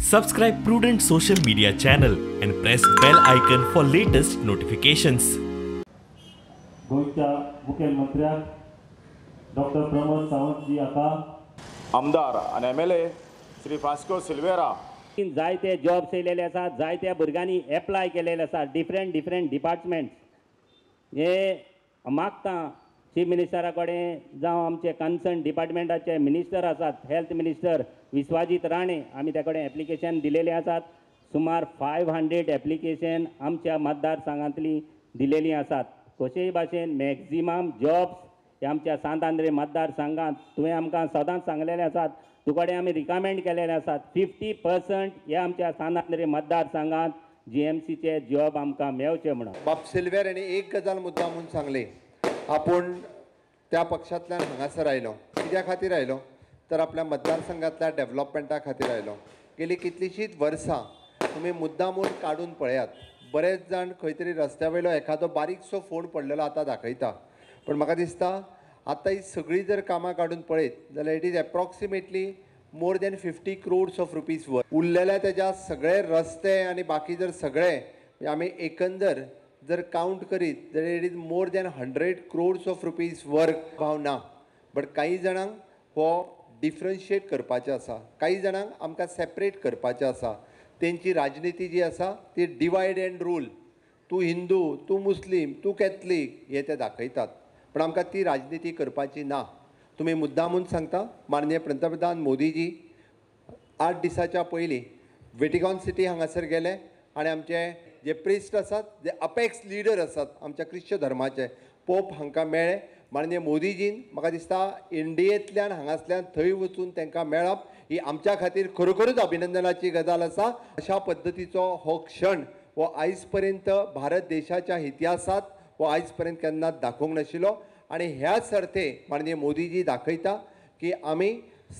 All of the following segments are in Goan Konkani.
Subscribe Prudent Social Media channel and press bell icon for latest notifications. गोंयच्या मुख्यमंत्र्याक डॉक्टर प्रमोद सावंत जी हाका आमदार आनी एमएलए श्री फ्रांसिस्को सिल्वेरा जायते जॉब्स येयलेले आसात, जायत्या भुरग्यांनी एप्लाय केलेले आसात डिफरंट डिफरंट डिपार्टमेंट्स. हे मागता चीफ मिनिस्टरा कडेन जावं आमचे कन्सर्न डिपार्टमेंटाचे मिनिस्टर आसात, हेल्थ मिनिस्टर विश्वाजीत राणे, आमी त्या कडेन एप्लिकेशन दिलेलें आसात. सुमार 500 एप्लिकेशन आमच्या मतदारसंघांतली दिलेलीं आसात. कशेय भाशेन मॅक्झिमम जॉब्स हे आमच्या सांत आंद्रे मतदारसंघांत तुवें आमकां सदांच सांगलेलें आसात, तुकडे आमी रिकमेंड केलेले आसात. 50% हे आमच्या सांत आंद्रे मतदारसंघांत जीएमसीचे जॉब आमकां मेळचे म्हणून. बाब सिल्वेर हांणी एक गजाल मुद्दाम म्हूण सांगली, आपूण त्या पक्षांतल्यान हांगासर आयलो. कित्या खातीर आयलो तर आपल्या मतदारसंघांतल्या डेव्हलपमेंटा खातीर आयलो. गेली कितलींशींच वर्सां तुमी मुद्दामून काडून पळयात, बरेच जाण खंय तरी रस्त्या वयलो एखादो बारीकसो फोण पडलेलो आतां दाखयता, पण म्हाका दिसता आतां ही सगळीं जर कामां काडून पळयत जाल्यार it is approximately more than 50 crores of rupees worth. उरलेल्या तेज्या सगळे रस्ते आनी बाकी जर सगळे आमी एकंदर जर कावंट करीत जाल्यार it is more than 100 crores of rupees work. भाव ना, बट काही जाणांक हो डिफरन्शिएट करपाचें आसा, काही जाणांक आमकां सेपरेट करपाचें आसा. तेंची राजनिती जी आसा ती डिवायड एंड रूल, तूं हिंदू, तूं मुस्लीम, तूं कॅथलीक, हे ते दाखयतात, पण आमकां ती राजनिती करपाची ना. तुमी मुद्दामून सांगता, माननीय पंतप्रधान मोदीजी 8 दिसाच्या पयलीं वेटिकॉन सिटी हांगासर गेले आनी आमचे जे प्रिस्ट आसात, जे अपेक्स लिडर आसात आमच्या क्रिश्चन धर्माचे, पोप हांकां मेळ्ळे. माननीय मोदीजीन म्हाका दिसता इंडियेंतल्यान हांगासल्यान थंय वचून तांकां मेळप ही आमच्या खातीर खरोखरूच अभिनंदनाची गजाल आसा. अशा पद्दतीचो हो क्षण हो आयज पर्यंत भारत देशाच्या इतिहासांत हो आयज पर्यंत केन्नाच दाखोवंक नाशिल्लो. आनी ह्या सर्ते माननीय मोदीजी दाखयता की आमी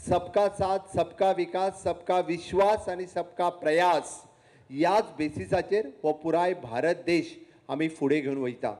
सबका साथ, सबका विकास, सबका विश्वास आनी सबका प्रयास ह्याच बेसिसाचेर हो पुराय भारत देश आमी फुडें घेवन वयता.